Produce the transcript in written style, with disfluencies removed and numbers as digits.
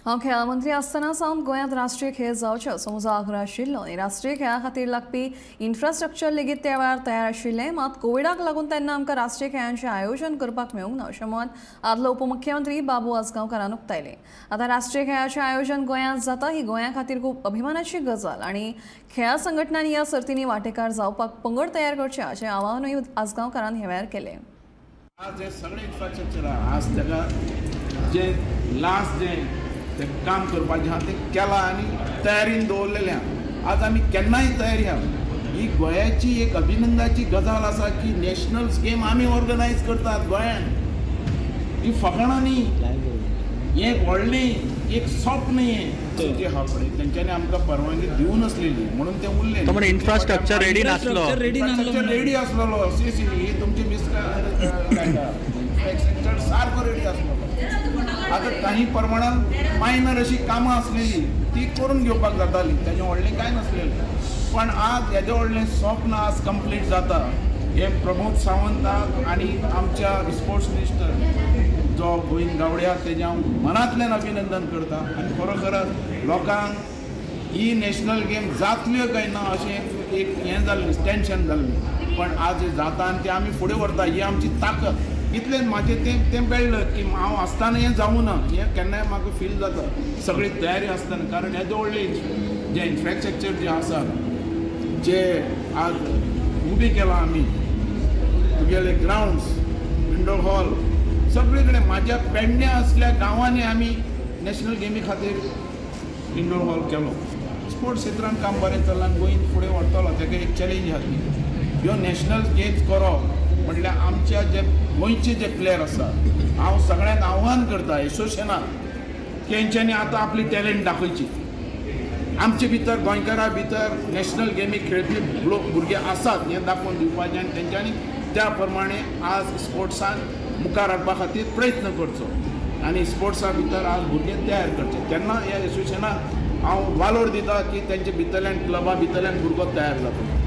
हांव खेळां मंत्री आसतना सावन गोंयांत राष्ट्रीय खेळ जावचे असो म्हजो आग्रह आशिल्लो आनी राष्ट्रीय खेळां खातीर लागपी इन्फ्रास्ट्रक्चर लेगीत त्या वेळार तयार आशिल्लें। मात कोविडाक लागून तेन्ना आमकां राष्ट्रीय खेळांचें आयोजन करपाक मेळूंक ना अशें मत आदलो उपमुख्यमंत्री बाबू आजगांवकारान उक्तायलें। आतां राष्ट्रीय खेळाचें आयोजन गोंयांत जाता ही गोंया खातीर खूब अभिमानाची गजाल आनी खेळां संघटनांनी ह्या सर्तींनी वांटेकार जावपाक पंगड तयार करचे अशें आवाहनूय आजगांवकारान ह्या वेळार केलें। आज हे सगळें इन्फ्रास्ट्रक्चर आज ताका जे लास्ट जे ते काम करपाचें आहा तें केलां आनी तयारीन दवरलेलें आहा। आज आमी केन्नाय तयारी आहा। ही गोंयाची एक अभिनंदनाची गजाल आसा की नॅशनल्स गेम आमी ऑर्गनायज करतात गोंयान। ही फकाणां न्ही, हें एक व्हडलें एक स्वप्न हें जें आहा पळय तेंच्यांनी आमकां परवानगी दिवं नासलेली म्हणून तें उरलें। इन्फ्रास्ट्रक्चर रेडी नासलो, इन्फ्रास्ट्रक्चर रेडी आसलेलो सी तुमची मिस इन्फ्रास्ट्रक्चर सारको रेडी आसलेलो। आतां काही प्रमाणान मायनर अशी कामां आसलेली ती करून घेवपाक जाताली, तेजें व्हडलें कांय नासलेलें। पण आज हेजें व्हडलें स्वप्न आज कंप्लीट जाता हें प्रमोद सावंताक आनी आमच्या स्पोर्ट्स मिनिस्टर जो गोविंद गावडे आहा तेजें हांव मनांतल्यान अभिनंदन करता। आनी खरोखरच लोकांक ही नॅशनल गेम जातल्यो काय ना अशें एक हें जाल्लें, टेंशन जाल्लें, पण आज जाता आनी तें आमी फुडें व्हरता ही आमची ताकद। इतलें म्हाजें तें तें मेळ्ळें की हांव आसतना हें जावूं ना हें केन्नाय म्हाका फील जाता सगळी तयारी आसतना, कारण हें व्हडलें जें इन्फ्रास्ट्रक्चर जें आसा जे आज उबें केलां आमी तुगेले ग्रावंड्स, इंडोर हॉल सगळे कडेन म्हाज्या पेडण्या असल्या गांवांनी आमी नॅशनल गेमी खातीर इंडोर हॉल केलो। स्पोर्ट्स क्षेत्रान काम बरें चल्लां आनी गोंय फुडें व्हरतलो तेका एक चॅलेंज आहा ती ह्यो नॅशनल गेम्स करप म्हटल्यार आमच्या जे गोंयचे जे प्लेयर आसा हांव सगळ्यांक आव्हान करता एसोसिएशनाक की हेंच्यांनी आतां आपली टॅलंट दाखोवची। आमचे भितर गोंयकारां भितर नॅशनल गेमी खेळपी लोक भुरगे आसात हें दाखोवन दिवपाचें आनी तेंच्यांनी त्या प्रमाणे आज स्पोर्ट्सान मुखार हाडपा खातीर प्रयत्न करचो आनी स्पोर्ट्सा भितर आज भुरगे तयार करचे। तेन्ना ह्या एसोसिएशनाक हांव वालोर दिता की तेंचे भितरल्यान क्लबा भितरल्यान भुरगो तयार जाता।